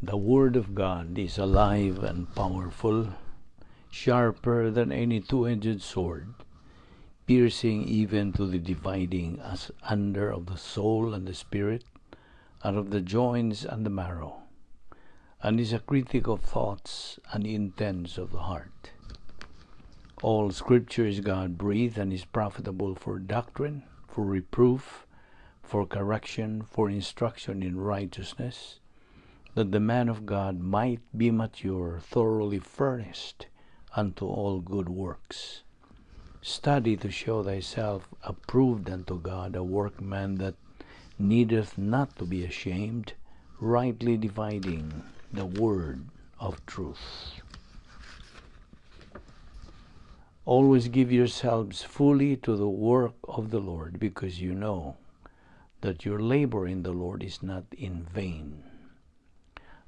The Word of God is alive and powerful, sharper than any two-edged sword, piercing even to the dividing asunder of the soul and the spirit, and of the joints and the marrow, and is a critic of thoughts and intents of the heart. All Scripture is God-breathed and is profitable for doctrine, for reproof, for correction, for instruction in righteousness, that the man of God might be mature, thoroughly furnished unto all good works. Study to show thyself approved unto God, a workman that needeth not to be ashamed, rightly dividing the word of truth. Always give yourselves fully to the work of the Lord, because you know that your labor in the Lord is not in vain.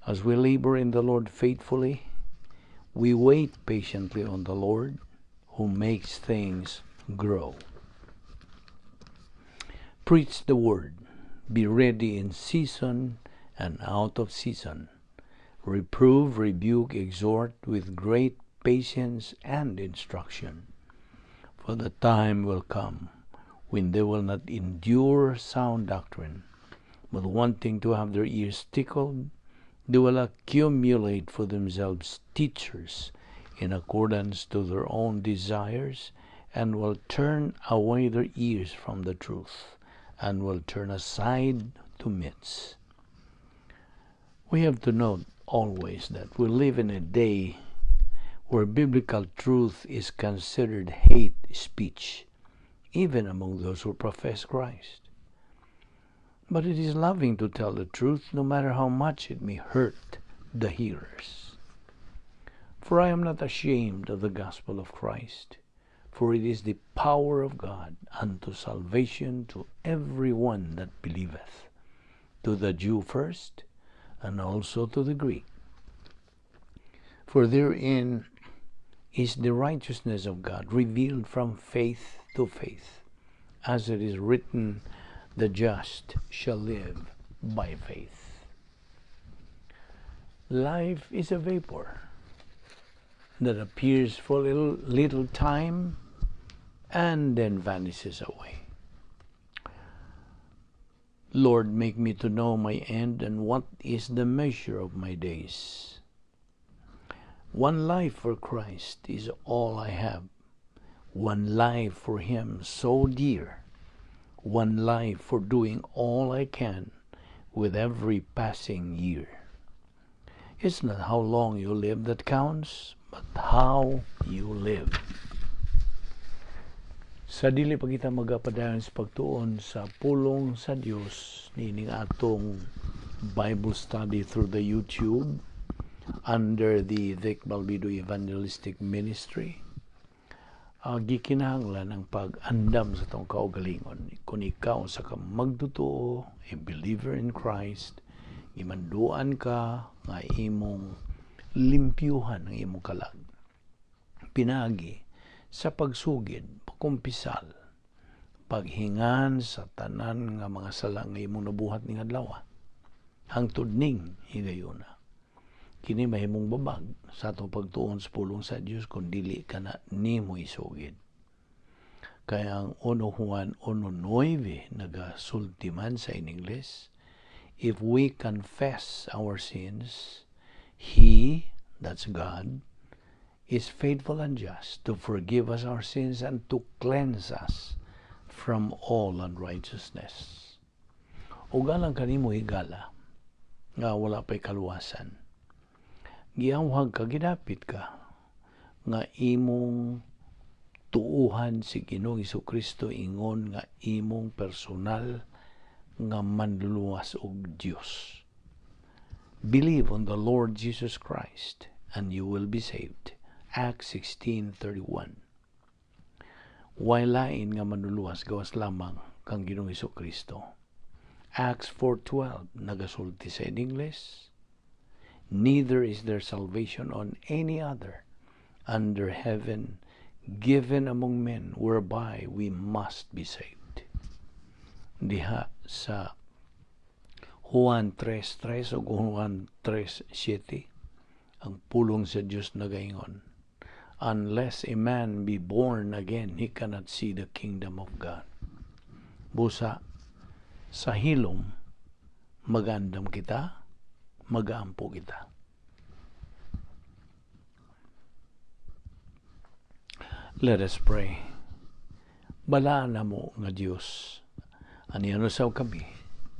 As we labor in the Lord faithfully, we wait patiently on the Lord, who makes things grow. Preach the word. Be ready in season and out of season. Reprove, rebuke, exhort with great patience and instruction. For the time will come when they will not endure sound doctrine, but wanting to have their ears tickled, they will accumulate for themselves teachers in accordance to their own desires, and will turn away their ears from the truth, and will turn aside to myths. We have to note always that we live in a day where biblical truth is considered hate speech, even among those who profess Christ. But it is loving to tell the truth, no matter how much it may hurt the hearers. For I am not ashamed of the gospel of Christ, for it is the power of God unto salvation to every one that believeth, to the Jew first, and also to the Greek. For therein is the righteousness of God revealed from faith to faith, as it is written, "The just shall live by faith." Life is a vapor that appears for a little, little time and then vanishes away. Lord, make me to know my end and what is the measure of my days. One life for Christ is all I have. One life for Him so dear. One life for doing all I can with every passing year. It's not how long you live that counts, but how you live. Sa dili pa kita magapadayon sa pagtuon sa pulong sa Dios niining atong Bible study through the YouTube under the Vic Balbido Evangelistic Ministry, gikinahanglan ang pag-andam sa atong kaugalingon. Kung ikaw usa ka magtotoo, a believer in Christ, gimanduan ka nga imong limpyuhan ang imong kalag. Pinagi sa pagsugid, pagkumpisal, paghingan sa tanan nga mga sala nga imong nabuhat ning adlaw hangtod ning higayuna. Kini mahimong babag sa atong pagtuon sa pulong sa Dios kung dili ka na nimo isugid. Kaya ang 1 Juan 1:9 nagasulti man sa in English, "If we confess our sins, He," that's God, "is faithful and just to forgive us our sins and to cleanse us from all unrighteousness." Ug alang kanimo, higala, nga wala pa'y kaluwasan, giawhag ka, gidapit ka, nga imong tuuhan si Ginoong Kristo ingon nga imong personal nga manluluwas og Dios. Believe on the Lord Jesus Christ and you will be saved. Acts 16:31. Way lain nga manluluwas gawas lamang kang Ginoong Kristo. Acts 4:12 nagasulti sa in English, "Neither is there salvation on any other under heaven given among men whereby we must be saved." Diha sa Juan 3:3 ug Juan 3:7, ang pulong sa Dios nagaingon, "Unless a man be born again, he cannot see the kingdom of God." Busa sa hilom magandam kita, magaampo kita. Let us pray. Balaan namo nga Dios, aniano saw kami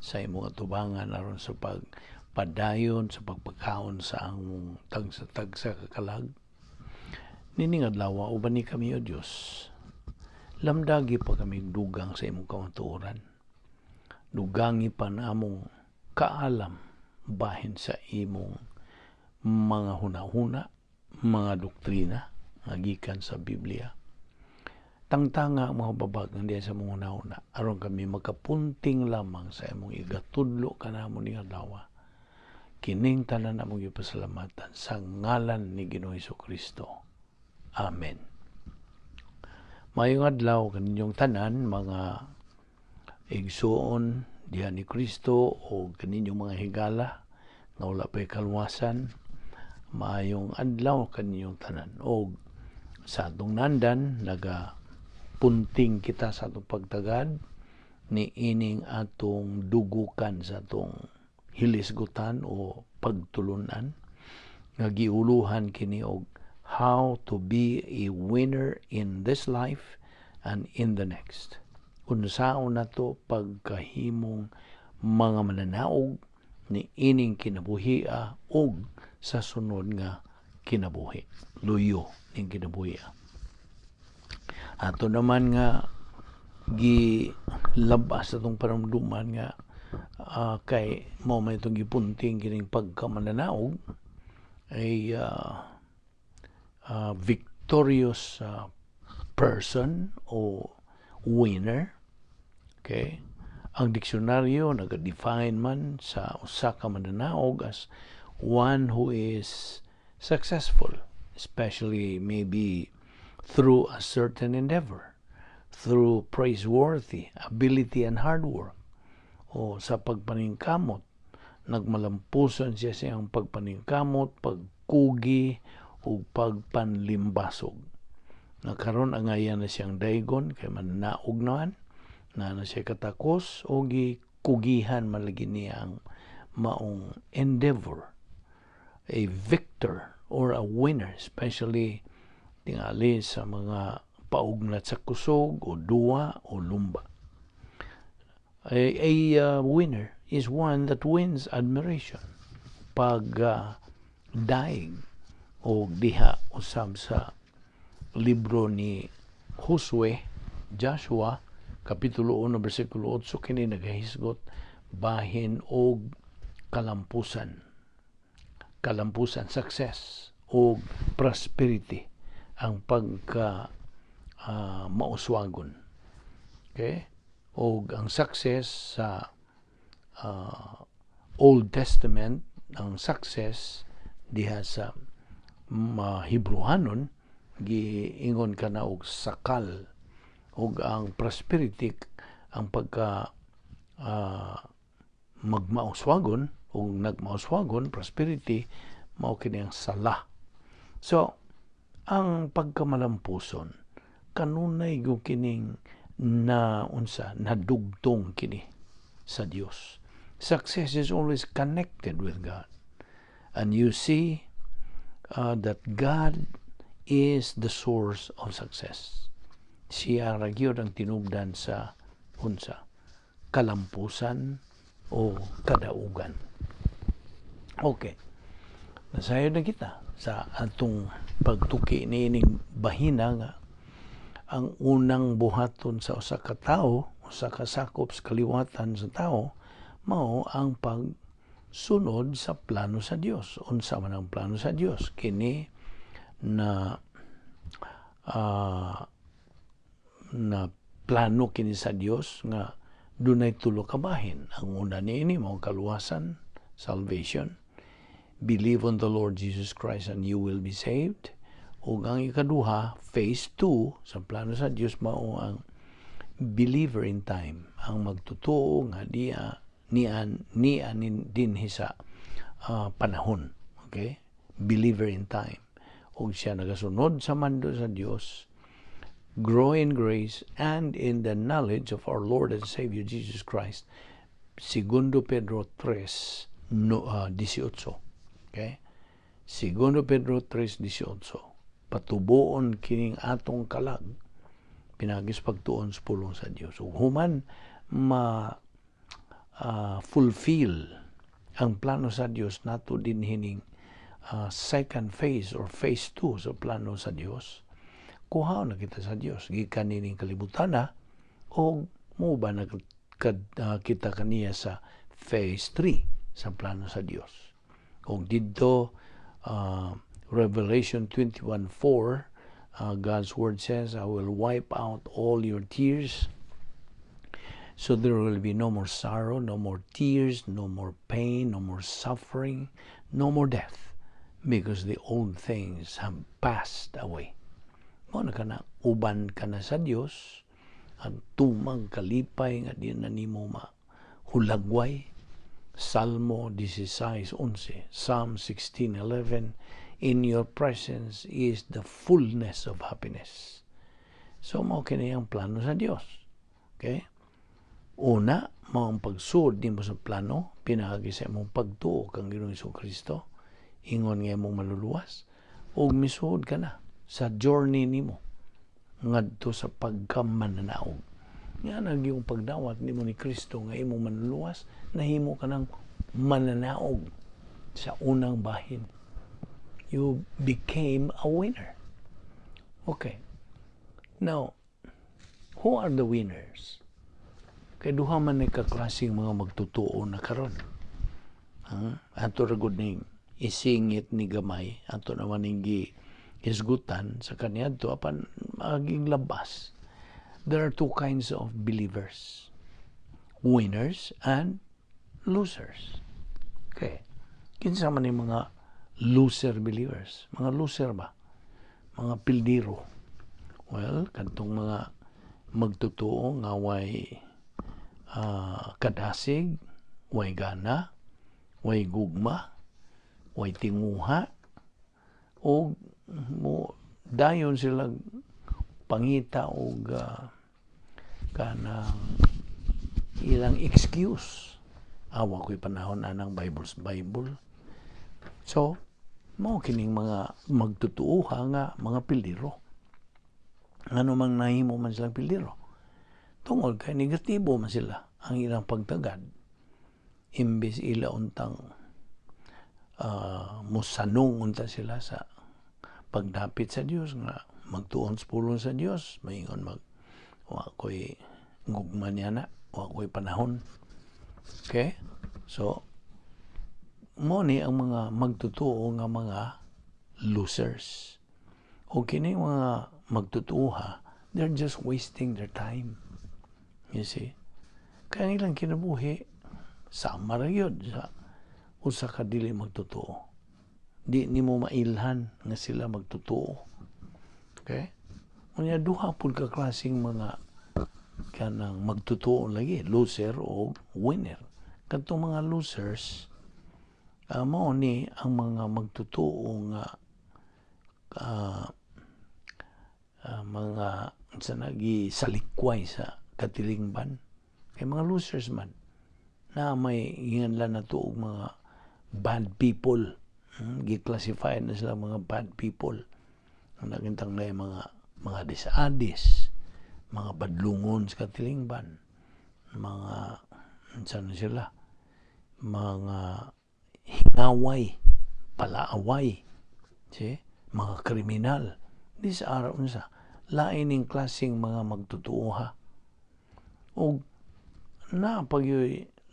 sa imong atubangan aron sa pagpadayon sa pagpakaon sa among tagsa-tagsa ka kalag. Nining adlaw, uban ni kami, o Dios. Lamdagi pa kami dugang sa imong kamatuoran. Dugangi pa na among kaalam bahin sa imong mga hunahuna, mga doktrina nga gikan sa Biblia. Tangtanga ang mga babag nga diya sa mga hunahuna aron kami makapunting lamang sa imong igatudlo kanamo ning adlaw. Kining tanan among gipasalamatan sa ngalan ni Ginoong Kristo. Amen. Maayong adlaw kaninyong tanan, mga igsuon diha ni Kristo o kaninyong mga higala nga wala pa'y kalwasan. Maayong adlaw kaninyong tanan. O sa atong nandan, naga punting kita sa atong pagtagad ni ining atong dugukan sa atong hilisgutan o pagtulunan nga giuluhan kini og "How to be a winner in this life and in the next." Unsaon nato pagkahimong mga mananaog ni ining kinabuhia og sa sunod nga kinabuhi. Luyo ning kinabuhia. Ato naman nga gilabas atong panumduman nga kay mao man itong gipunting kining pagkamananaog ay victorious person o winner. Okay? Ang diksyonaryo naga-define man sa usa ka mananaog as one who is successful, especially maybe through a certain endeavor, through praiseworthy ability and hard work, o sa pagpaningkamot, nagmalampuson siya sa iyang pagpaningkamot, pagkugi, ug pagpanlimbasog. Nakaron angayan na siyang daygon kay mananaog naman, na siya katakos o gikugihan malagi niya ang maong endeavor. A victor or a winner, especially tingali sa mga paugnat sa kusog o duwa o lumba. A winner is one that wins admiration. Pag daig o diha usab sa libro ni Josue, Joshua, Kapitulo 1, versikulo 8, kini nagahisgot bahin og kalampusan. Kalampusan, success o prosperity ang pagka mauswagon. Okay? O ang success sa Old Testament, ang success diha sa Hebrehanon giingon ka na og sakal, ug ang prosperity, ang pagka magmauswagon ug nagmauswagon, prosperity, mao kini ang sala. So ang pagkamalampuson kanunay gyud kining na unsa, nadugtong kini sa Dios. Success is always connected with God, and you see that God is the source of success. Siya ra gyud ang tinubdan sa unsa, kalampusan o kadaugan. Okay, nasayod na kita sa atong pagtuki niining bahina nga ang unang buhaton sa usa ka tawo, usa ka sakop sa kaliwatan sa tao, mao ang pagsunod sa plano sa Dios. Unsa man ang plano sa Dios? Kini na na plano kini sa Dios nga dunay tulo ka bahin. Ang una niini mao kaluwasan, salvation. Believe on the Lord Jesus Christ and you will be saved. Ug ang ikaduha, phase 2 sa plano sa Dios, mao ang believer in time, ang magtotoo nga diya Nian nian dinhi sa panahon. Okay? Believer in time. Og siya nagasunod sa mando sa Dios, grow in grace and in the knowledge of our Lord and Savior Jesus Christ. Segundo Pedro 3 no, 18. Okay? Segundo Pedro 3:18. Patubuon kining atong kalag pinaagi sa pagtuon sa pulong sa Dios. Ug human ma fulfill ang plano sa Dios nato dinhi ning second phase or phase 2 sa plano sa Dios, kuha na kita sa Dios gikan nining kalibutan na o mo ba na kita kaniya sa phase 3 sa plano sa Dios. Og didto, Revelation 21:4, God's word says, "I will wipe out all your tears." So there will be no more sorrow, no more tears, no more pain, no more suffering, no more death, because the old things have passed away. Mao na kana, uban ka na sa Dios, ang tumang kalipay nga di na nimo mahulagway. Salmo 16:11, Psalm 16:11, "In your presence is the fullness of happiness." So mao kini ang plano sa Dios. Okay? Una, mao ang pagsuod nimo sa plano pinaagi sa imong pagtuo kang Ginoong Kristo, ingon nga imong maluluwas, ug misuod ka na sa journey nimo ngadto sa pagkamananaog. Nga nagyong pagdawat nimo ni Kristo nga imong manluluwas, nahimo ka ng mananaog sa unang bahin. You became a winner. Okay. Now, who are the winners? Kay duha man ni ka klaseng mga magtutuo na karon. Ha? Ato ra gud ning isingit ni gamay, ato naman ning gi hisgutan sa kaniadto apan maging labas. There are two kinds of believers: winners and losers. Okay. Kinsa man yung mga loser believers? Mga loser ba? Mga pildiro. Well, kadtong mga magtutuo nga way kadasig, way gana, way gugma, way tinguha, o mo dayon sila pangita og kanang ilang excuse. Awa ko'y panahon anang Bible Bible. So, mao kining mga magtutuoha nga mga pildiro. Ngano mang nahimo man silang pildiro? Tungod kay negatibo man sila ang ilang pagtagad. Imbes ila untang musanong unta sila sa pagdapit sa Dios nga magtuon sa pulong sa Dios, maingon mag wa ko'y gugma niya na, wa ko'y panahon. Okay? So, mo ni ang mga magtutuo nga mga losers. O kini mga magtutuha, they're just wasting their time. You see? Kaya ang ilang kinabuhi, sama ra yun sa usa ka dili magtutuo. Di nimo mailhan nga sila magtutuo. Okay? Unya duha pud ka klaseng mga kanang magtutuo lagi, loser o winner. Kadtong mga losers, mao ni ang mga magtutuo nga mga sa nagi salikway sa katilingban kay mga losers man na may inganlan na og mga bad people. Gi-classify na sila mga bad people. Ang nagintang na mga disadis, mga badlungon sa katilingban, mga unsa na sila, mga hingaway, palaaway, see? Mga kriminal. These are unsa lain ning klaseng mga magtutuoha. Og na pag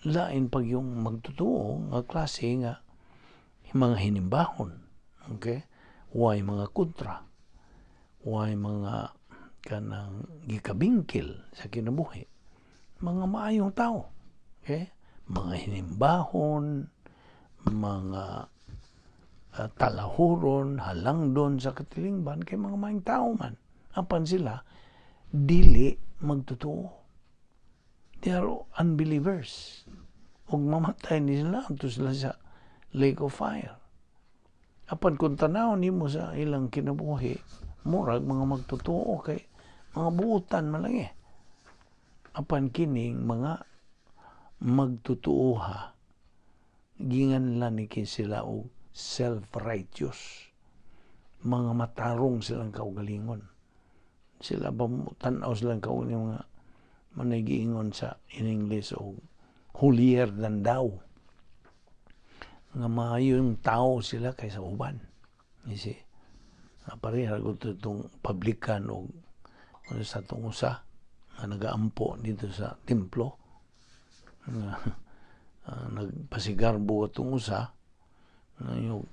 lain pag yung magtutuo nga klase nga mga hinimbahon. Okay? Way mga kontra. Way mga kanang gikabingkil sa kinabuhi. Mga maayong tao. Okay? Mga hinimbahon, mga talahuron, halangdon sa katilingban kay mga maayong tao man. Apan sila dili magtotoo. They are unbelievers. Ug mamatay ni sila, adto sila sa lake of fire. Apan kung tanaw nimo sa ilang kinabuhi, murag mga magtotoo kay mga buutan man lang eh. Apan kining mga magtotooha, ginganlan ni sila og self-righteous. Mga matarong silang kaugalingon. Sila ba, tanaw silang kaugalingon, mga manay giingon sa in English og holier than thou. Nga maayong tao sila kaysa uban. You see? Pareha ko itong publican o sa itong usa nga nagaampo dito sa templo nga nagpasigarbo atong usa nga yung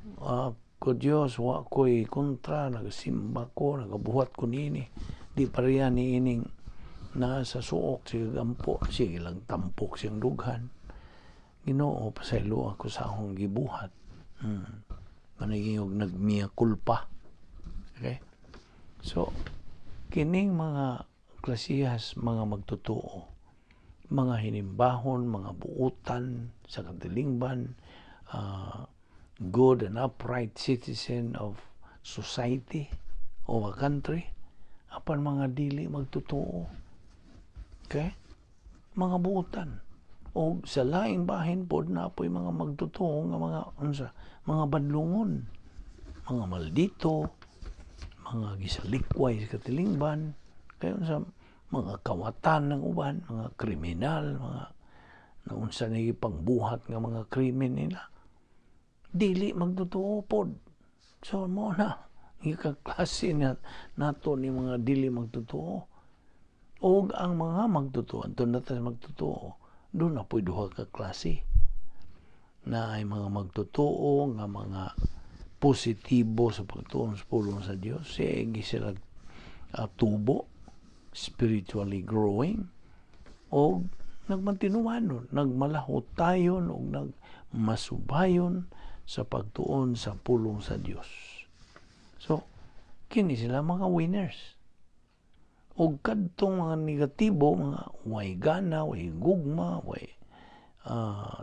ko Dios, wa ko'y kontra, nagasimba ko, nagabuhat ko niini, di pareha ni ining naa sa suok, sige gampo, sige lang tampok siyang dughan. Ginoo, pasaylo ako sa akong gibuhat. Maniging nagmea culpa. Okay, so kining mga klasihas mga magtotoo, mga hinimbahon, mga buutan sa katilingban, good and upright citizen of society o a country, apan mga dili magtotoo. Okay? Mga buutan. O sa laing bahin pod na po'y mga magtotoo nga mga unsa, mga badlungon, mga maldito, mga gisalikway sa katilingban, kayo sa mga kawatan ng uban, mga kriminal, mga naunsa ni pangbuhat nga mga krimen nila. Dili magtotoo pod. So mo na ikaklase na nato ni mga dili magtotoo. Og ang mga magtotoo, anto na ta magtotoo, doon na po'y duha ka klase. Na ay mga magtotoo nga mga positibo sa pagtuon sa pulong sa Dios. Sige sila tubo, spiritually growing, o nagmantinuanon, nagmalahutayon, o nagmasubayon sa pagtuon sa pulong sa Dios. So, kini sila mga winners. O kadtong mga negatibo, mga way gana, way gugma, way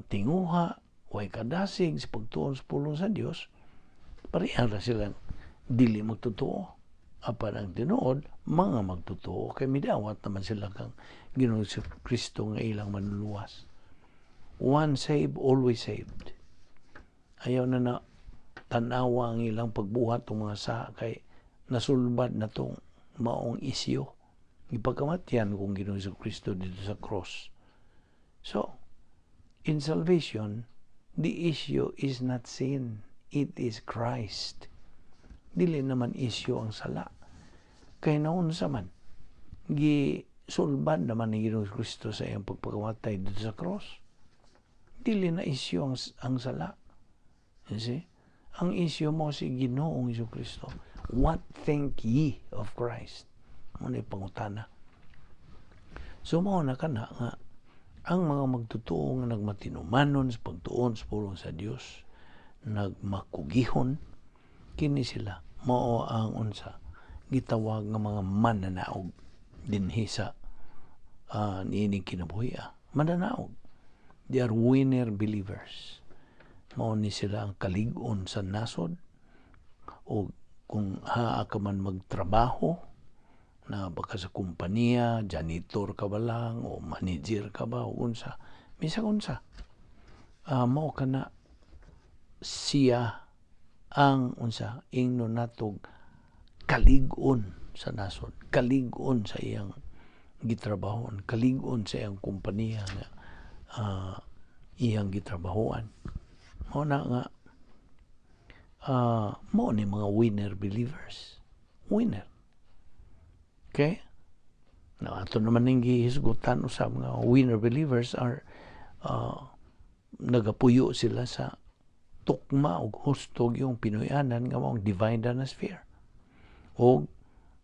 tinguha, way kadasig sa pagtuon sa pulong sa Dios, pareha ra silang dili magtotoo. Apan ang tinuod, mga magtotoo, kay midawat naman sila kang Ginoong Kristo nga ilang manluluwas. One saved, always saved. Ayaw na na tanawa ang ilang pagbuhat ng mga sa kay nasulbad na tong maong isyo. Ipagkamatyan kung Ginoong Kristo dito sa cross. So, in salvation, the issue is not sin. It is Christ. Dili naman issue ang sala. Kay naunsa man, gisulbad naman ni Ginoong Kristo sa iyang pagpakamatay dito sa cross. Dili na issue ang sala. You see? Ang issue mo si Ginoong Kristo. What think ye of Christ? Mo na pangutana. So mao na kana nga ang mga magtotoo nga nagmatinumanon sa pagtuon sa pulong sa Dios, nagmakugihon, kini sila mao ang unsa gitawag nga mga mananaog dinhi sa niining kinabuhi. Mananaog. They are winner believers. Mao ni sila ang kalig-on sa nasod o kung haa ka man magtrabaho na baka sa kumpanya, janitor ka ba lang o manager ka ba o unsa, bisag unsa, mao kana siya ang unsa ingnon natog kalig-on sa nasod, kalig-on sa iyang gitrabahoan, kalig-on sa iyang kompanya nga iyang gitrabahoan. Mao na nga mao ni mga winner believers. Winner. Okay? Na ato naman ning gihisgutan usab nga winner believers are nagapuyo sila sa tukma og husto yung Pinoyanan nga maong divine danasphere. O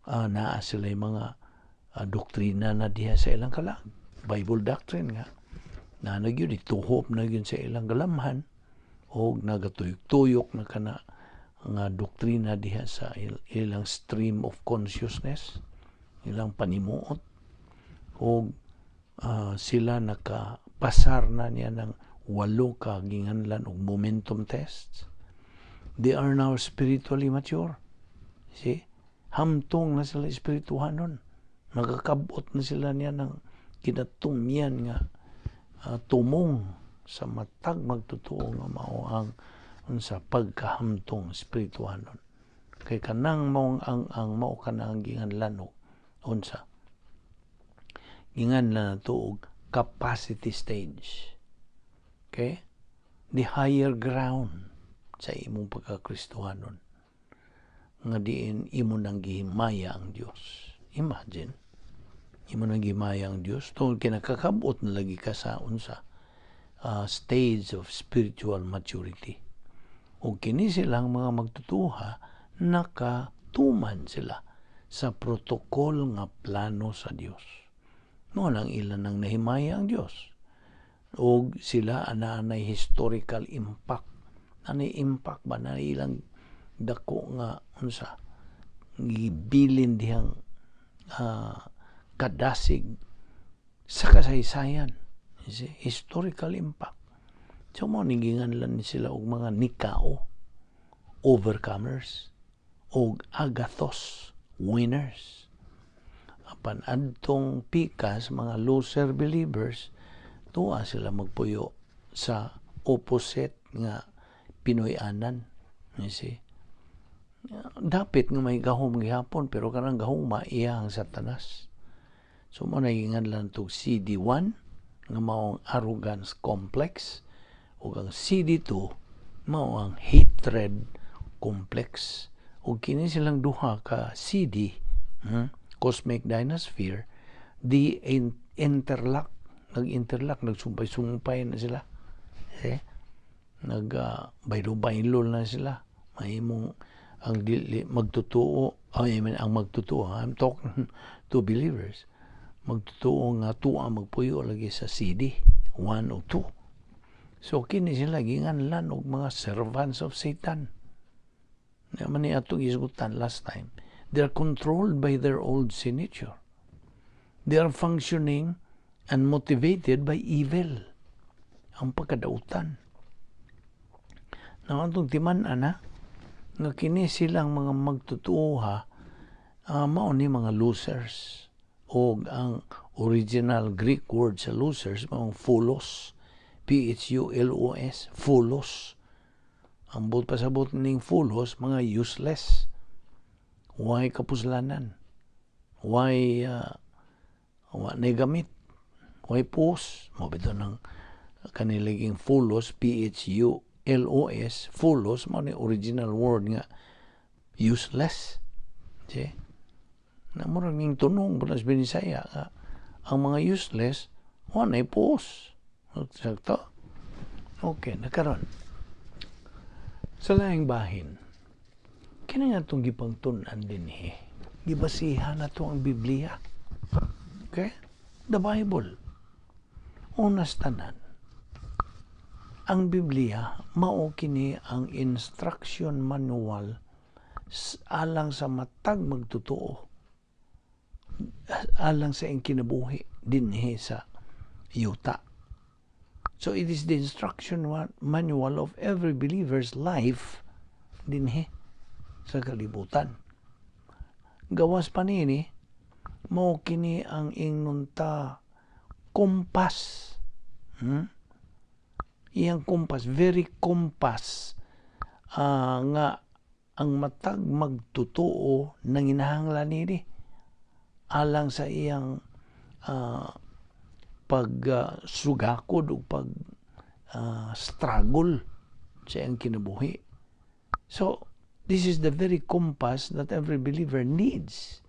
naa sila yung mga doktrina na diha sa ilang kalag. Bible doctrine nga na nagyud ituhop na gyud sa ilang galamhan o nagatuyok-tuyok na kana nga doktrina diha sa ilang stream of consciousness, ilang panimuot, o sila nakapasar na niya ng Walo ka ginganlan og momentum tests. They are now spiritually mature. See? Hamtong na sila espirituhanon. Nagakabot na sila niya ng kinatumyan nga tumong sa matag magtotoo nga mao ang unsa, pagkahamtong espirituhanon. Kay kanang mao ang mao kanang ginganlan og unsa, ginganlan nato og capacity stage. Okay? The higher ground sa imong pagkakristohanon nga diin imo nang gihimaya ang Dios. Imagine, imo nang gihimaya ang Dios tungod kay nakakabot na lagi ka sa unsa, stage of spiritual maturity. Ug kini silang mga magtutuha, nakatuman sila sa protocol nga plano sa Dios. Mao nang ilan nang nahimaya ang Dios. Og sila ana-anay historical impact. Anay impact ba na ilang dako nga unsa, gibilin dihang kadasig sa kasaysayan. You see? Historical impact. So mao ni ginganlan ni sila og mga nikao, overcomers, og agathos, winners. Apan adtong pikas, mga loser believers, tuwa sila magpuyo sa opposite nga Pinoy-anan. You see? Dapit nga may gahom gihapon, pero kanang gahoma iya ang Satanas. So mao na ginganlan tog CD1 nga mao ang arrogance complex ug ang CD2 mao ang hatred complex. Ug kini silang duha ka CD, cosmic dynasphere, di interlock, nag-interlock, nagsumpay-sumpay na sila. Eh? Nag baylo-baylo na sila. Mahimong ang dili magtotoo, I mean, ang magtotoo, I'm talking to believers, magtotoo nga tuwa magpuyo lagi sa CD 1 o 2. So kini sila ginganlan og mga servants of Satan. Naman ni atong isgutan last time. They are controlled by their old sin nature. They are functioning and motivated by evil. Ang pagkadautan. Na atong timan-an nga kini silang mga magtutuha, mao ni mga losers, og ang original Greek word sa losers mao phulos, P H U L O S, phulos. Ang buot pasabot ning phulos, mga useless, way kapuslanan, way wa nay gamit, way puos. Mao bitaw nang kaniliging phulos, P H U L O S, phulos, mao ni original word nga useless. See? Na murag ning tunong sa Binisaya nga ang mga useless wa nay puos. Sakto? Okay, nakaron. Sa laing bahin, kini nga itong gipangtun-an dinhi, gibasihan na to ang Biblia. Okay? The Bible. Unas tanan, ang Biblia mao kini ang instruction manual alang sa matag magtotoo, alang sa iyang kinabuhi dinhi sa yuta. So it is the instruction manual of every believer's life dinhi sa kalibutan. Gawas pa nini, mao kini ang ingnon ta kompas. Iyang kompas, very compass nga ang matag magtotoo nanginahanglan nini alang sa iyang pag sugakod o pag struggle sa iyang kinabuhi. So, this is the very compass that every believer needs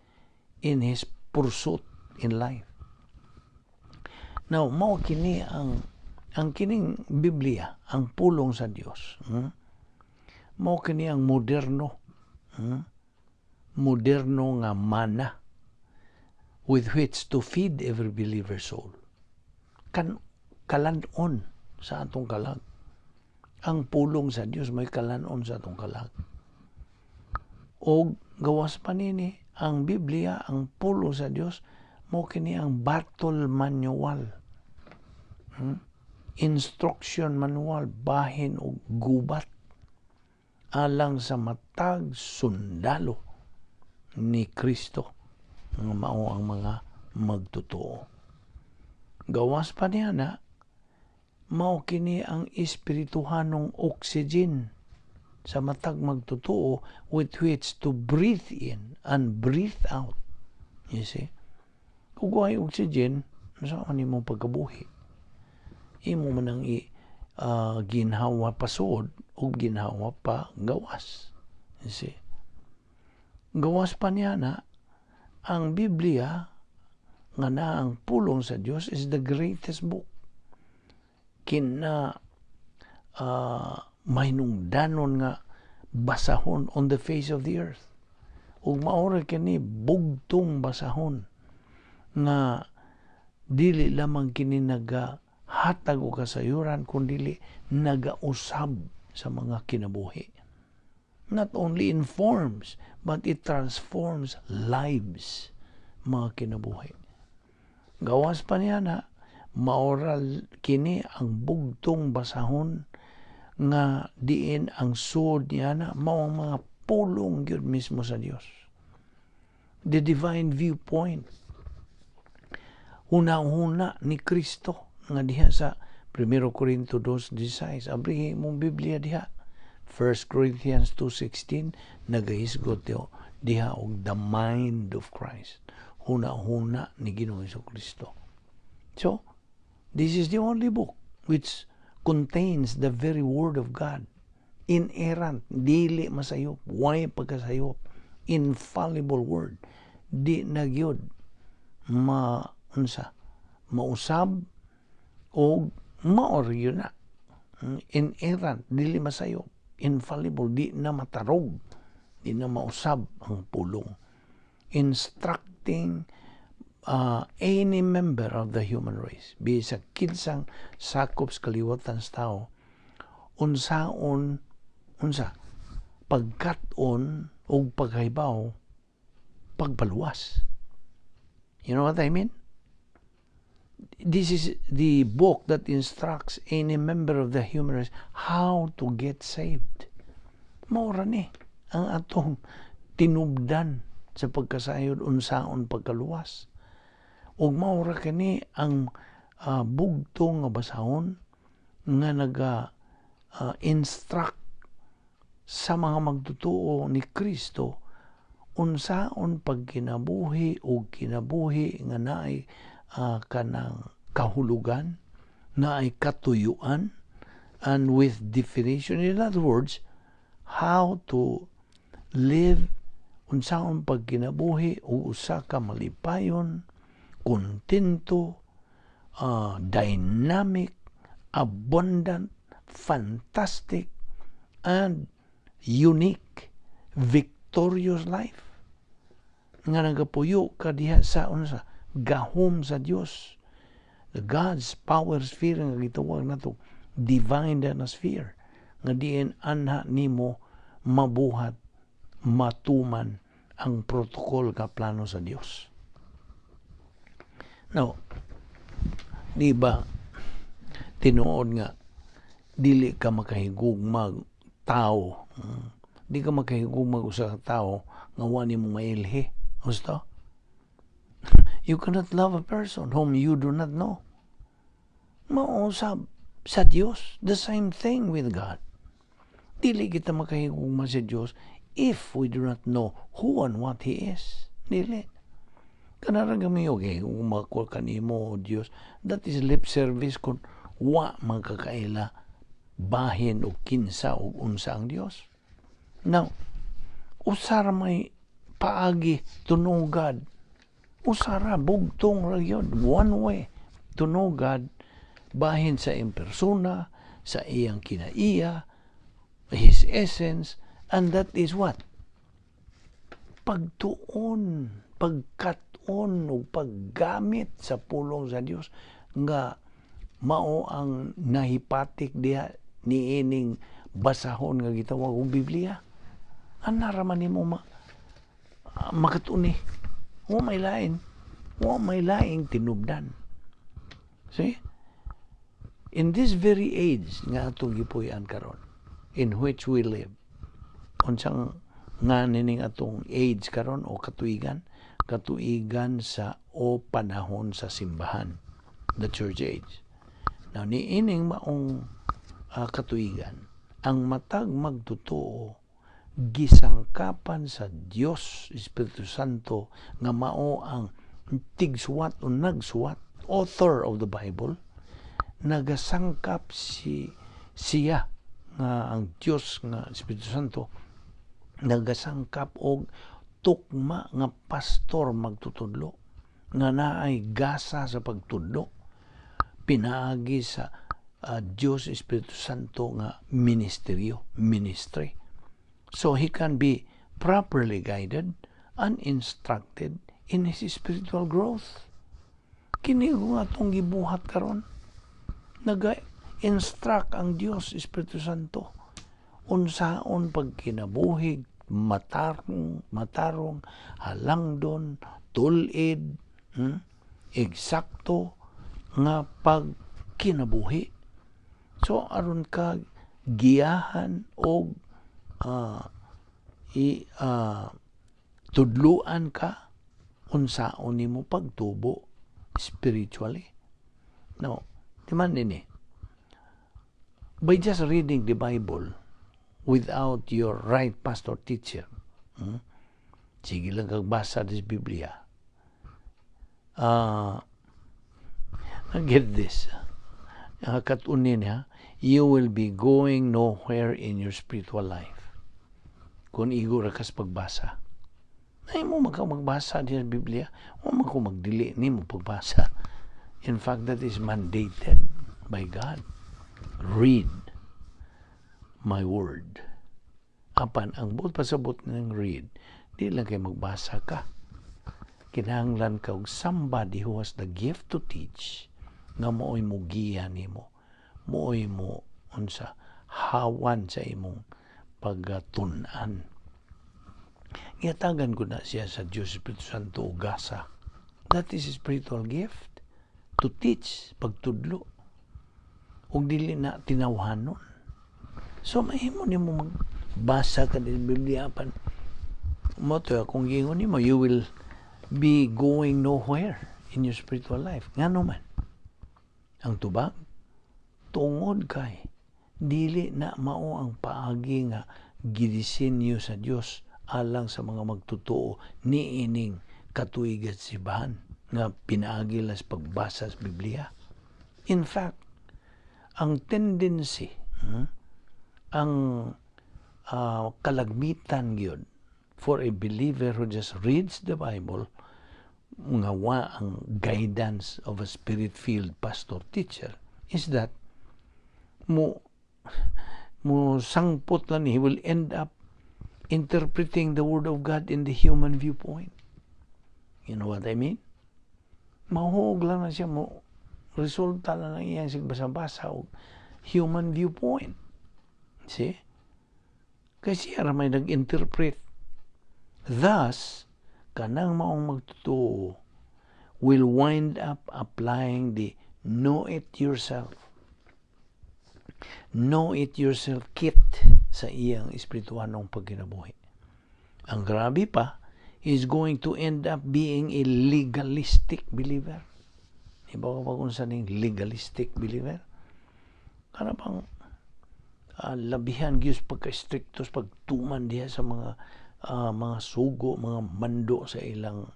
in his pursuit in life. Now, mao kini ang kining Biblia, ang pulong sa Dios. Mao kini ang moderno, Moderno nga mana with which to feed every believer's soul. Kan kalan-on sa atong kalag. Ang pulong sa Dios may kalan-on sa atong kalag. Og gawas pa nini, ang Biblia, ang pulong sa Dios, mao kini ang battle manual. Instruction manual bahin og gubat alang sa matag sundalo ni Kristo nga mao ang mga magtotoo. Gawas pa niya na, mao kini ang espirituhanong oxygen sa matag magtotoo with which to breathe in and breathe out. You see? Kung way oxygen, unsa man imong pagkabuhi? Imo man ang ginhawa pasod o ginhawa pa gawas. You see? Gawas pa niya na, ang Biblia nga na ang pulong sa Dios is the greatest book. Kina mahinungdanon nga basahon on the face of the earth. Ug maora kini bugtong basahon nga dili lamang kini nagahatag og kasayuran, kundi nagausab sa mga kinabuhi. Not only informs, but it transforms lives, mga kinabuhi. Gawas pa niya na, maora kini ang bugtong basahon nga diin ang sud niya na mao ang mga pulong gyud mismo sa Dios. The divine viewpoint. Huna-huna ni Kristo nga diha sa 1 Corinto 2:16. Abrihi mong Biblia diha. 1 Corinthians 2:16 nagahisgot diha og the mind of Christ. Huna-huna ni Ginoong Kristo. So, this is the only book which contains the very word of God. Inerrant, dili masayop, way pagkasayop, infallible word. Di na gyud ma unsa mausab og maor yun na. Inerrant, dili masayop, infallible, di na matarog, di na mausab ang pulong. Instructing any member of the human race, bisag kinsang sakop sa kaliwatan sa tao, unsaon unsa pagkat-on og paghahibaw pagpaluwas. You know what I mean? This is the book that instructs any member of the human race how to get saved. Maura ni ang atong tinubdan sa pagkasayod unsaon pagkaluwas. Ug maura kini ang bugtong nga basahon nga naga instruct sa mga magtotoo ni Kristo unsaon pagkinabuhi o kinabuhi nga naay kanang kahulugan, naay katuyuan, and with definition. In other words, how to live, unsaon pagkinabuhi o usa ka malipayon, kontento, dynamic, abundant, fantastic, and unique, victorious life. Nga nagapuyo ka diha sa unsa gahom sa Dios. The God's power sphere nga gitawag nato divine na sphere nga diin anha nimo mabuhat, matuman ang protocol ka plano sa Dios. Now, di ba tinuod nga dili ka makahigugmag tao? Di ka makahigugmag usa ka tao nga wa nimo mailhi. Gusto? You cannot love a person whom you do not know. Mausab sa Dios. The same thing with God. Dili kita makahigugma sa Dios if we do not know who and what He is. Dili. Kanara kami, okay, higugma ko kanimo, o Dios. That is lip service kung wa magkakaila bahin o kinsa o unsa ang Dios. Now, usara may paagi to know God. Usara, bugtong ra yun. One way to know God, bahin sa iyang persona, sa iyang kinaiya, His essence, and that is what? Pagtuon, pagkat-on, o paggamit sa pulong sa Dios nga mao ang nahipatik diha niining basahon nga gitawag og Biblia. Anara man nimo makatuni. Wa may lain. Wa may laing tinubdan. See? In this very age nga atong gipuy-an karon, in which we live, unsang nga nining atong age karon o katuigan? Katuigan sa o panahon sa simbahan, the church age. Now, niining maong katuigan, ang matag magtotoo gisangkapan sa Dios Espiritu Santo nga mao ang tigsuwat o nagsuwat, author of the Bible. Nagasangkap siya nga ang Dios nga Espiritu Santo nagasangkap og tukma nga pastor magtutudlo nga naay gasa sa pagtudlo pinaagi sa Dios Espiritu Santo nga ministeryo, ministry. So he can be properly guided and instructed in his spiritual growth. Kini nga atong gibuhat karon, naga-instruct ang Dios Espiritu Santo unsaon pagkinabuhig matarong, matarong, halangdon, tul-id, Eksakto nga pagkinabuhi. So aron ka giyahan og i tudluan ka unsaon nimo pagtubo spiritually. No, di man nini. By just reading the Bible without your right pastor teacher, Sige lang kag basa sa Biblia. Get this. Katunin ha, you will be going nowhere in your spiritual life kung igo ra kas pagbasa. Ay mo magka magbasa di sa Biblia, o man ko magdili nimo pagbasa. In fact, that is mandated by God. Read my word. Apan ang buot pasabot ng read, di lang kay magbasa ka. Kinahanglan ka og somebody who has the gift to teach nga mooy mo giya nimo. Mooy mo unsa hawan sa imong pagtun-an. Gihatagan ko na siya sa Diyos Espiritu Santo og gasa. That is a spiritual gift to teach, pagtudlo. Ug dili na tinawhanon. So mahimo nimo magbasa ka din Biblia, apan mo to akong giingon nimo, you will be going nowhere in your spiritual life. Ngano man? Ang tubag, tungod kay dili na mao ang paagi nga gidisenyo sa Dios alang sa mga magtotoo niining katuig at simbahan nga pinaagi lang sa pagbasa sa Biblia. In fact, ang tendency, ang kalagmitan gyud for a believer who just reads the Bible nga wa ang guidance of a spirit-filled pastor teacher is that mo sangpot lang ni, he will end up interpreting the Word of God in the human viewpoint. You know what I mean? Mahuog lang na siya mo resulta lang ng iyang sigbasa-basa og human viewpoint. See? Kasi siya ra may nag-interpret. Thus, kanang maong magtotoo will wind up applying the know it yourself. Know it yourself kit sa iyang espirituanong pagkinabuhi. Ang grabe pa, is going to end up being a legalistic believer. Iba ka pa kung saan yung legalistic believer? Kana bang labihan gyud pagka-strictos pagtuman diha sa mga sugo, mga mando sa ilang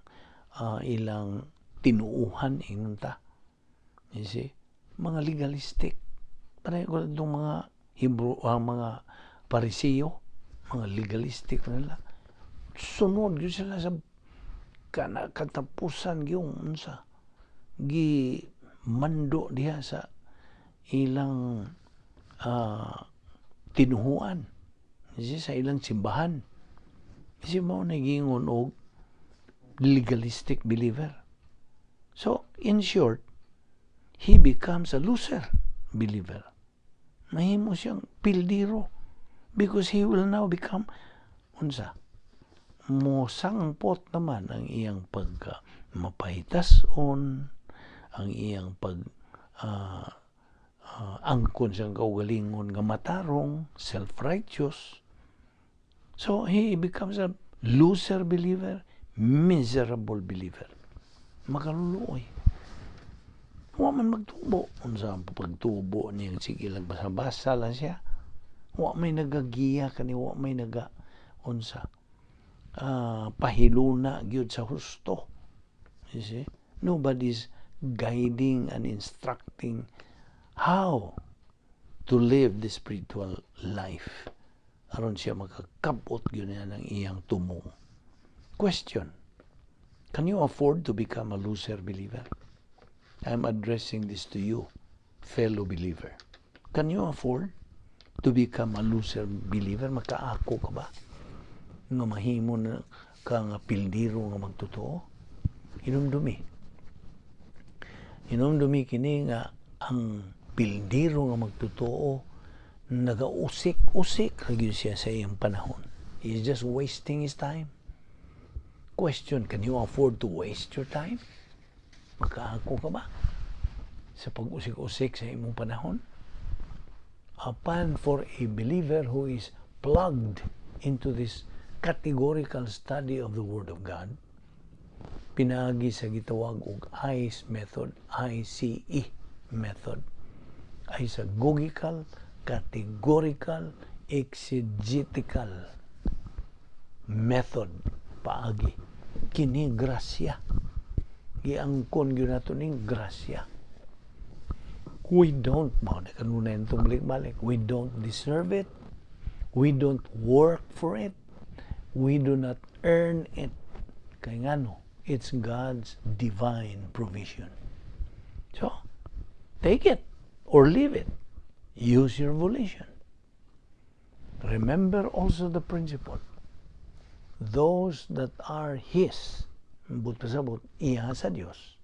tinuuhan ingon ta. You see? Mga legalistic. Pareho ko itong mga Hebrew, mga Pariseo, mga legalistic nila. Sunod gyud sila sa kana katapusan gyud unsa gi mando diha sa ilang tinuhuan. You see, sa ilang simbahan. Kasi mao na giingon og legalistic believer. So, in short, he becomes a loser believer. Mahimo siyang pildiro because he will now become unsa mo sangpot naman ang iyang pag mapahitas-on, ang iyang pag Angkon siyang kaugalingon nga matarong, self-righteous. So he becomes a loser believer, miserable believer. Makaluluoy. Wa man magtubo. Unsa ang pagtubo niya? Sige lang, basa-basa lang siya. Wa may nagagiya kani, wa may naga unsa pahiluna gyud sa husto. You see? Nobody's guiding and instructing how to live the spiritual life aron siya makakabot gyud niya ng iyang tumong. Question: can you afford to become a loser believer? I'm addressing this to you, fellow believer. Can you afford to become a loser believer? Makaako ka ba nga mahimo na ka nga pildiro nga magtotoo? Hinumdumi. Hinumdumi kini nga ang pildiro nga magtotoo, nagausik-usik ra gyud siya sa iyang panahon. He's just wasting his time. Question: can you afford to waste your time? Makaako ka ba sa pag-usik-usik sa imong panahon? Apan for a believer who is plugged into this categorical study of the Word of God, pinaagi sa gitawag og ICE method, ICE method, isagogical, categorical, exegetical method, paagi. Kini grasya. Giangkon gyud nato ning grasya. We don't, mao na kanunay itong balik-balik, we don't deserve it. We don't work for it. We do not earn it. Kay ngano, it's God's divine provision. So, take it or leave it. Use your volition. Remember also the principle. Those that are His, but pasabot, iya sa Dios,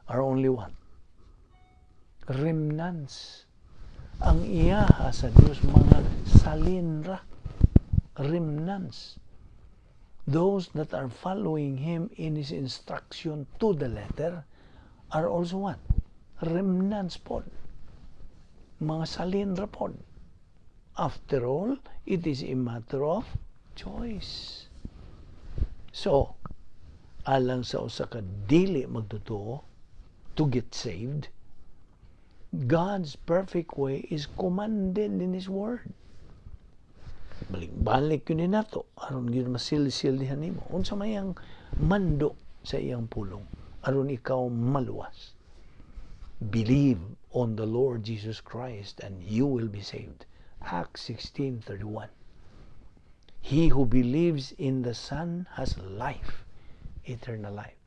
are only what? Remnants. Ang iya sa Dios, mga salinra. Remnants. Those that are following Him in His instruction to the letter are also what? Remnants pod. Mga salinra pod. After all, it is a matter of choice. So, alang sa usa ka dili magtotoo to get saved, God's perfect way is commanded in His Word. Balik-balik gyud ni nato aron gyud masilsil diha nimo unsa may ang mando sa iyang pulong aron ikaw maluwas. Believe on the Lord Jesus Christ and you will be saved. Acts 16:31. He who believes in the Son has life, eternal life.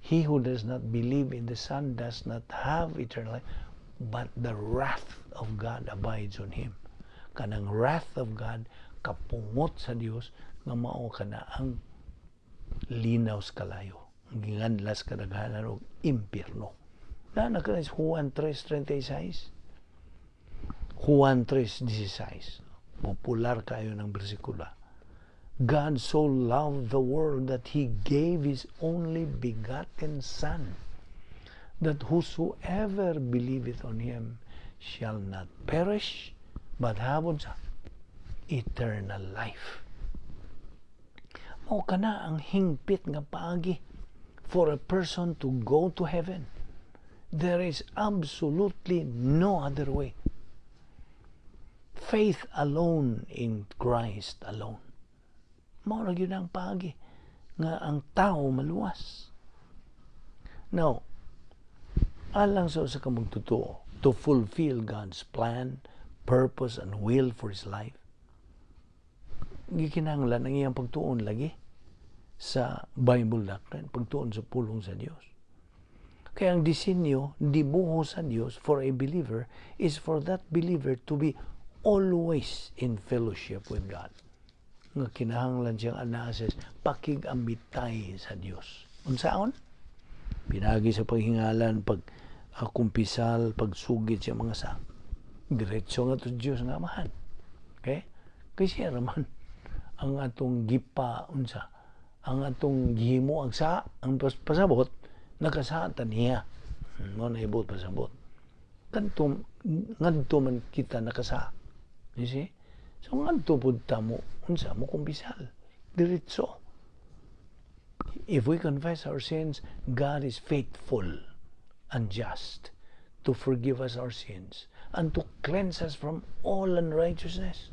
He who does not believe in the Son does not have eternal life, but the wrath of God abides on him. Kanang wrath of God, kapungot sa Dios nga mao kana ang linaw sa kalayo. Ang ginganlas kadaghanan og impyerno. Na na kana Juan 3:36. Juan 3:16. Popular kayo ng bersikulo. God so loved the world that He gave His only begotten Son, that whosoever believeth on Him shall not perish, but have unsa? Eternal life. Mao kana ang hingpit nga paagi for a person to go to heaven. There is absolutely no other way. Faith alone in Christ alone. Mao ra gyud ang paagi nga ang tao maluwas. Now, alang sa usa ka magtotoo to fulfill God's plan, purpose and will for his life, gikinahanglan ang iyang pagtuon lagi sa Bible doctrine, pagtuon sa pulong sa Dios. Kaya ang disenyo, dibuho sa Dios for a believer is for that believer to be always in fellowship with God. Nga kinahanglan siyang anases pakig-amitay sa Dios. Unsaon? Pinagi sa paghingalan, pag kumpisal, pagsugid sa mga sa. Diretso nga to Dios nga Amahan. Okay? Kay siya raman ang atong gipa unsa, ang atong gihimo ang sa ang pasabot nakasatan niya mo na ibot pasabot. Kanto ngadto man kita nakasa. You see? So ngadto pud ta mo unsa, mo kumpisal. Diretso. If we confess our sins, God is faithful and just to forgive us our sins and to cleanse us from all unrighteousness.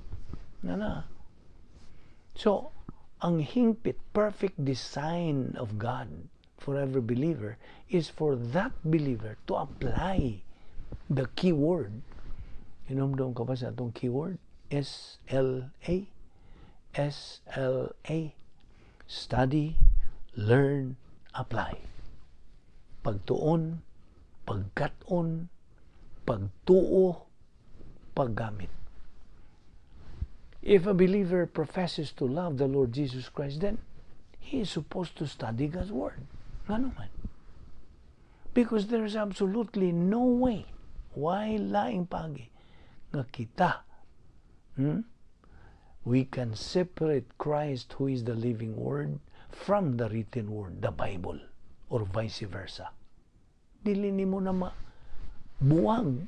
Na na. So, ang hingpit, perfect design of God for every believer is for that believer to apply the keyword. Hinumdum ka ba sa atong keyword? SLA. SLA. Study, learn, apply. Pagtuon, pagkat-on, pagtuo, paggamit. If a believer professes to love the Lord Jesus Christ, then he is supposed to study God's Word. Ngano man? Because there is absolutely no way, way laing paagi, nga kita, we can separate Christ, who is the living Word, from the written Word, the Bible, or vice versa. Dili nimo na mabuwag.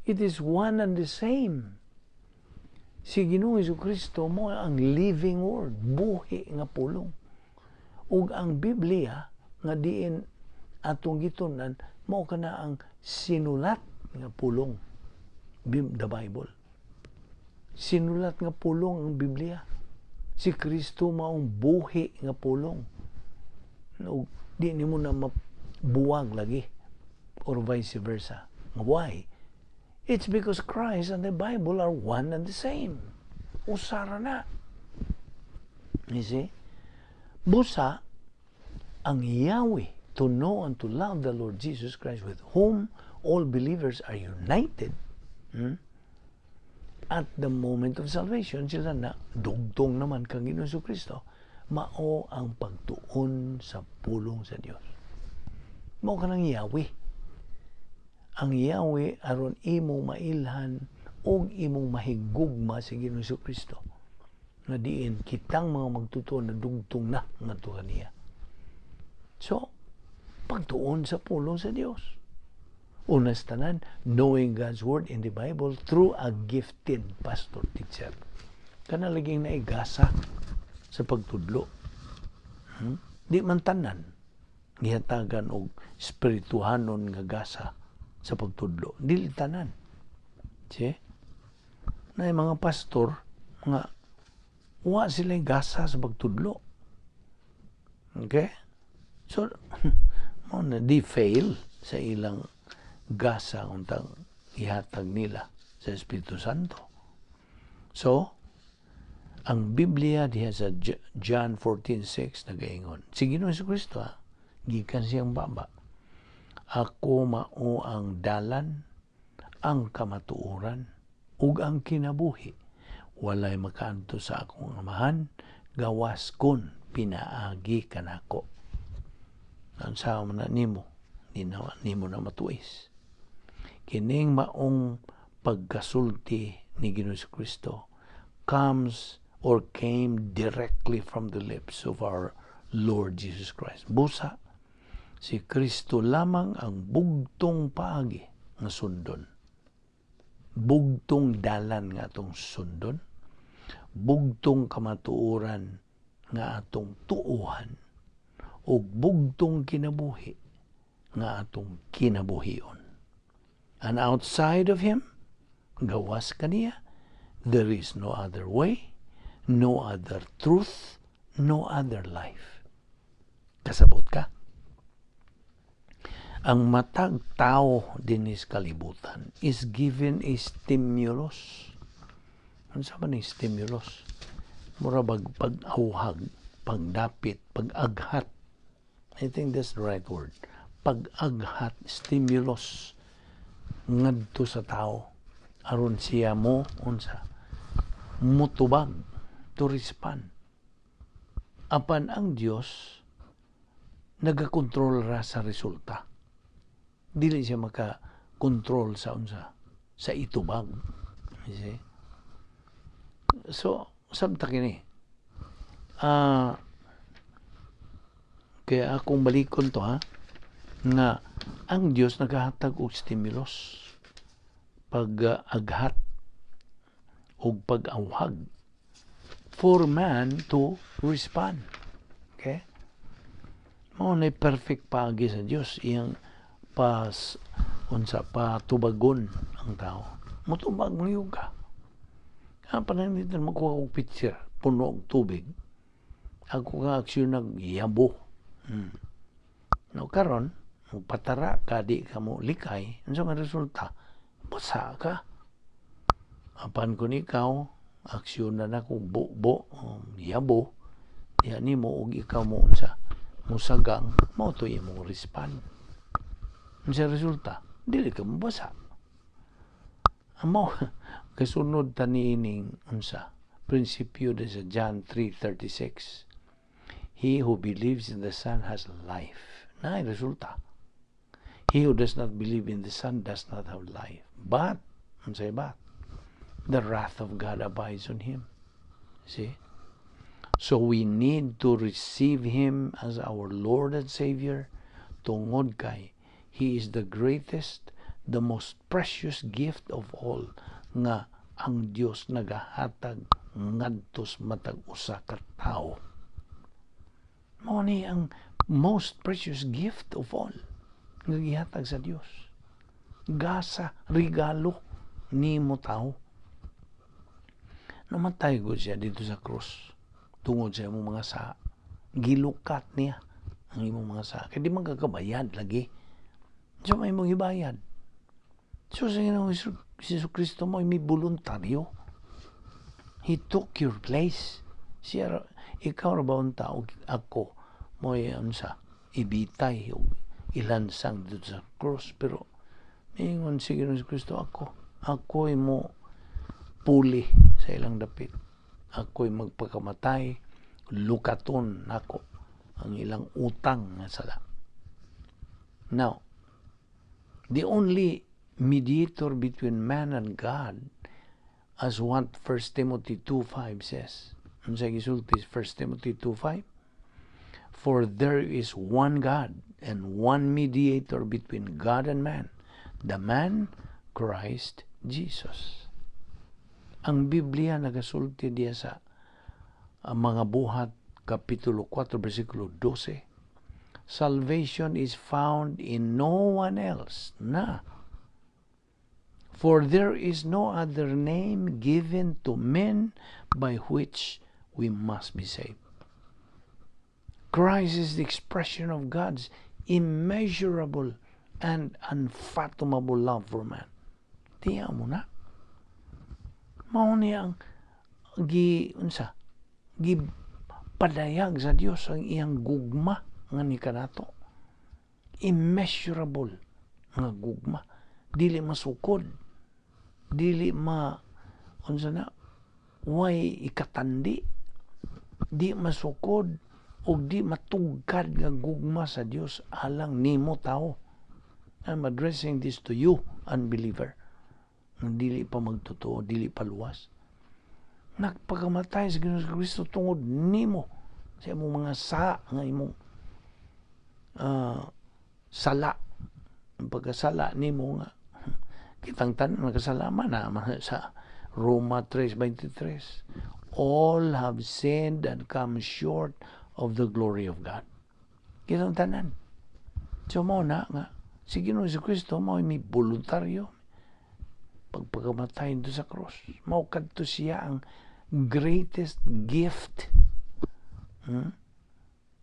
It is one and the same. Si Ginoong Kristo mao ang living Word, buhi nga pulong. Ug ang Biblia nga diin atong gitun-an, mao kana ang sinulat nga pulong, the Bible. Sinulat nga pulong ang Biblia. Si Kristo maong buhi nga pulong. Ug di nimo na mabuwag lagi or vice versa. Why? It's because Christ and the Bible are one and the same. Usa ra na. You see? Busa, ang Yahweh, to know and to love the Lord Jesus Christ, with whom all believers are united, At the moment of salvation, sila na dugtong naman kang Ginoong Kristo, mao ang pagtuon sa pulong sa Dios. Mao kanang Yahweh. Ang Yahweh aron imong mailhan ug imong mahigugma si Ginoong Kristo. Nga diin kitang mga magtutuo na dugtong na ngadto kaniya. So, pagtuon sa pulong sa Dios. Unas tanan, knowing God's Word in the Bible through a gifted pastor teacher. Kana laging naigasa sa pagtudlo. Di man tanan gihatagan og espirituhanon nga gasa sa pagtudlo. Dili tanan. See? Na mga pastor mga wa sila gasa sa pagtudlo. Okay? So, mao na di fail sa ilang gasa untang ihatag nila sa Espiritu Santo. So, ang Biblia diha sa John 14:6 nagaingon. Si Ginoong Kristo ha, gikan siyang baba. "Ako mao ang dalan, ang kamatuoran, ug ang kinabuhi. Walay makaadto sa akong Amahan gawas kon pinaagi kanako." Unsa man na nimo, di na nimo na matuis. Kining maong pagkasulti ni Ginoong Kristo comes or came directly from the lips of our Lord Jesus Christ. Busa, si Kristo lamang ang bugtong paagi nga sundon. Bugtong dalan nga atong sundon. Bugtong kamatuoran nga atong tuuhan. Ug bugtong kinabuhi nga atong kinabuhion. And outside of Him, gawas kaniya, there is no other way, no other truth, no other life. Kasabot ka? Ang matag tao dinis kalibutan is given a stimulus. Ano sa man stimulus? Mura bag pag-auhag, pagdapit, pag-aghat. I think that's the right word. Pag-aghat, stimulus ngadto sa tao aron siya mo unsa, mutubag, to respond. Apan ang Dios nagakontrol ra sa resulta. Dili siya maka-control sa unsa, sa itubag. You see? So sabta kini, kaya akong balikon to ha. Nga ang Dios nagahatag og stimulus, pag-aghat ug pag-awhag for man to respond. Okay? Mao na perfect paagi sa Dios iyang pas unsa patubagon ang tao. Mutubag mo ka. Kaya pananglitan magkuha og pitcher, puno og tubig. Ako nga aksyon nagyabo. No karon, mo patara ka, di ka mo likay, unsa man resulta? Basa ka. Apan kung ikaw, aksyon na nako bo-bo, yabo, diha nimo og ikaw mo unsa musagang, mao to imong respond. Unsa resulta? Dili ka mabasa. Amo kasunod ta niining unsa prinsipyo de sa John 3:36. He who believes in the Son has life. Na resulta. He who does not believe in the Son does not have life. But, unsay but? The wrath of God abides on him. See? So we need to receive Him as our Lord and Savior tungod kay He is the greatest, the most precious gift of all nga ang Dios nagahatag ngadto sa matag usa ka tawo. Mao ni ang most precious gift of all nga gihatag sa Dios. Gasa, regalo nimo tao. Namatay gud siya dito sa krus tungod sa imong mga sa. Gilukat niya ang imong mga sa. Kay di man kakabayad lagi. So may imong ibayad. So sa Ginoong Hesus Kristo mo may voluntaryo. He took your place. Siya ikaw ra ba unta og ako mo unsa ibitay og ilansang dito sa cross, pero ingon si Ginoong Kristo, ako mo puli sa ilang dapit, ako'y magpakamatay, lukaton nako ang ilang utang nga sala. Now, the only mediator between man and God, as what 1 Timothy 2:5 says. Unsa gisulti 1 Timothy 2:5? For there is one God and one mediator between God and man, the man Christ Jesus. Ang Biblia nagasulti diya sa mga Buhat Kapitulo 4 versikulo 12. Salvation is found in no one else. Na. For there is no other name given to men by which we must be saved. Christ is the expression of God's immeasurable and unfathomable love for man. Tiya mo na. Mao ni ang gi unsa gi padayag sa Dios ang iyang gugma nga ni kanato. Immeasurable nga gugma. Dili masukod. Dili ma unsa na way ikatandi. Di masukod og di matugkad nga gugma sa Dios alang nimo tao. I'm addressing this to you, unbeliever. Nga dili pa magtotoo, dili pa luwas. Nagpakamatay sa Ginoong Kristo tungod nimo sa imong mga sa nga imong sala. Ang pagkasala nimo nga kitang tanan nagkasalaman na sa Roma 3:23. All have sinned and come short of the glory of God. Kitang tanan. So mo na nga si Ginoong Kristo mao may voluntaryo pagpakamatay dito sa cross. Mao kadto siya ang greatest gift.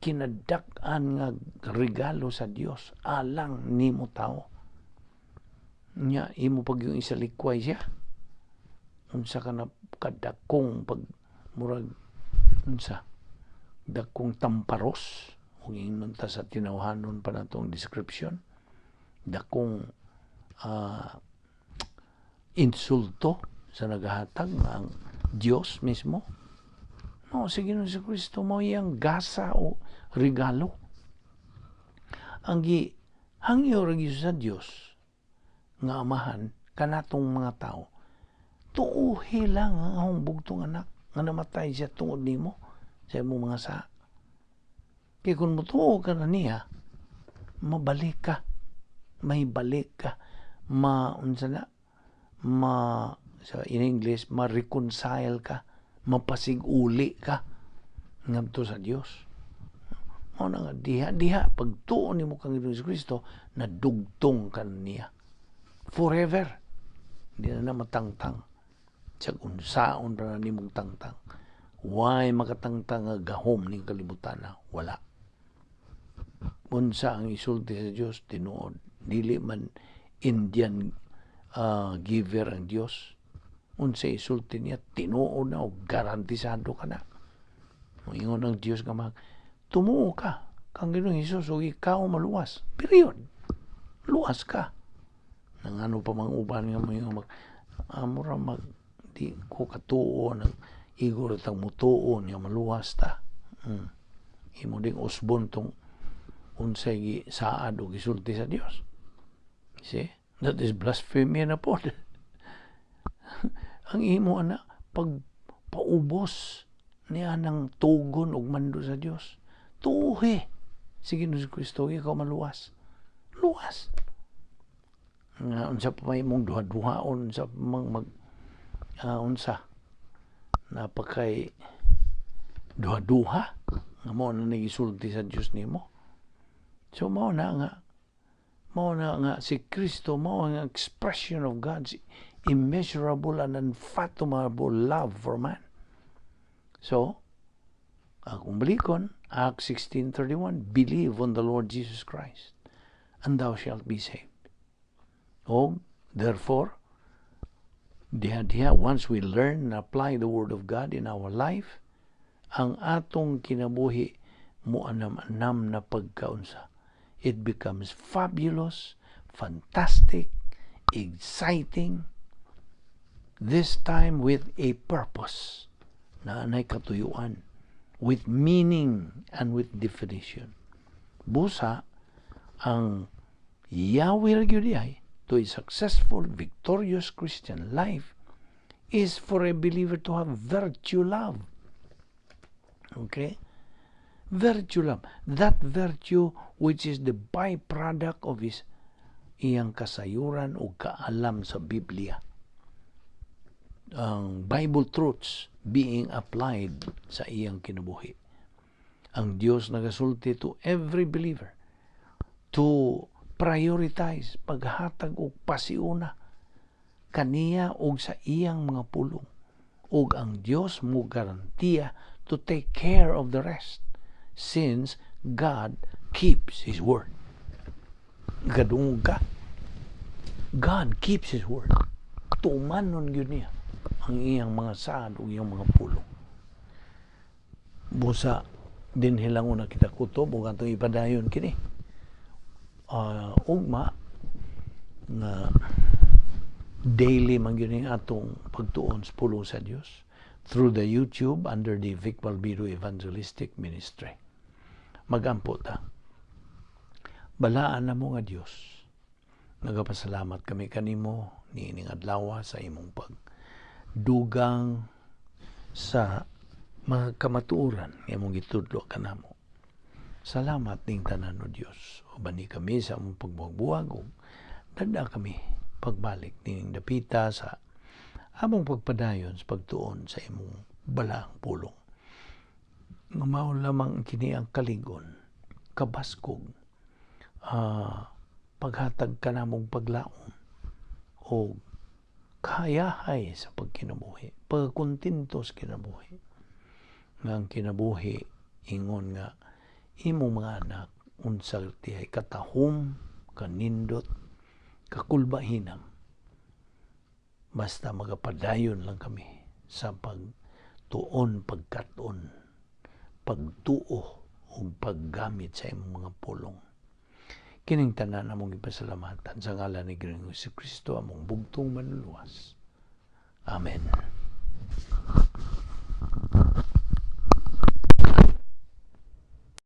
Kinadak-an nga regalo sa Dios alang nimo tao. Nya imo pag yung isalikway siya. Unsa ka na kadakong pag murag unsa dakong tamparos kung ingnon ta sa tinawhanon pa natong description, dakong insulto sa nagahatag nga ang Dios mismo. No, sige si Kristo mo iyang gasa o regalo. Ang gi hangyo ra gyud sa Dios nga Amahan kanatong mga tao. Tuuhi lang ang akong bugtong anak nga namatay siya tungod nimo sa imong mga sa. Kay kung mutuo ka na niya, Mabalik ka, may balik ka, ma unsa na, ma sa in English, ma-reconcile ka, mapasiguli ka ngadto sa Dios. Mao na nga diha diha pagtuo nimo kang Ginoong Kristo, nadugtong ka niya forever. Di na na matangtang sa unsaon pa na nimong tangtang. Why makatangtang nga gahom ning kalibutan na wala. Unsa ang isulti sa Dios, tinuod. Dili man Indian giver ang Dios. Unsa isulti niya, tinuod na o garantisado ka na. Moingon ang Dios nga mag tumuo ka kang Ginoong Hesus ug ikaw maluwas. Period. Luwas ka. Nang ano pa mang uban nga moingon mag amura mag di ko katuo nang igor tang mutuo niya maluwas ta. Imo ding usbon tong unsay gi saad o gisulti sa Dios. See? That is blasphemy na pod. Ang imo ana pag paubos niya ng tugon og mando sa Dios. Tuhi si Ginoong Kristo, ikaw maluwas. Luwas. Nga unsa pa may imong duha-duhaon, unsa pa mang mag unsa napakay duha-duha nga mo na nagisulti sa Dios nimo. So mao na nga si Kristo mao ang expression of God's immeasurable and unfathomable love for man. So, akong balikon, Acts 16:31, "Believe on the Lord Jesus Christ, and thou shalt be saved." O, therefore, diha diha, once we learn and apply the Word of God in our life, ang atong kinabuhi mo anam-anam na pagkaunsa. It becomes fabulous, fantastic, exciting, this time with a purpose na anay katuyuan, with meaning and with definition. Busa, ang Yahweh ra gyud ay to a successful, victorious Christian life is for a believer to have virtue love. Okay? Virtue love. That virtue which is the byproduct of his iyang kasayuran o kaalam sa Biblia. Ang Bible truths being applied sa iyang kinabuhi. Ang Dios nagasulti to every believer to prioritize paghatag og pasiuna kaniya og sa iyang mga pulong, ug ang Dios mo garantiya to take care of the rest since God keeps His word. Gadungog ka. God keeps His word. Tumanon gyud niya ang iyang mga saad ug iyang mga pulong. Busa dinhi lang una kita kutob ug atong ipadayon kini ugma nga daily man gyud ning atong pagtuon sa pulong sa Dios through the YouTube under the Vic Balbido Evangelistic Ministry. Magampo ta. Balaan namo nga Dios. Nagapasalamat kami kanimo niining adlaw sa imong pagdugang sa mga kamatuoran nga imong gitudlo kanamo. Salamat ning tanan, o Dios. Ubani kami sa among pagbuwag-buwag ug dada kami pagbalik ning dapita sa among pagpadayon sa pagtuon sa imong balaang pulong. Nga mao lamang kini ang kaligon, kabaskog, paghatag kanamong paglaom o kahayahay sa pagkinabuhi, pagkontento sa kinabuhi. Nga ang kinabuhi ingon nga imong mga anak unsa tihay katahom, kanindot, kakulbahinam. Basta magapadayon lang kami sa pagtuon, pagkat-on, pagtuo ug paggamit sa imong mga pulong. Kining tanan among ipasalamatan sa ngalan ni Ginoong Kristo, among bugtong manluluwas. Amen.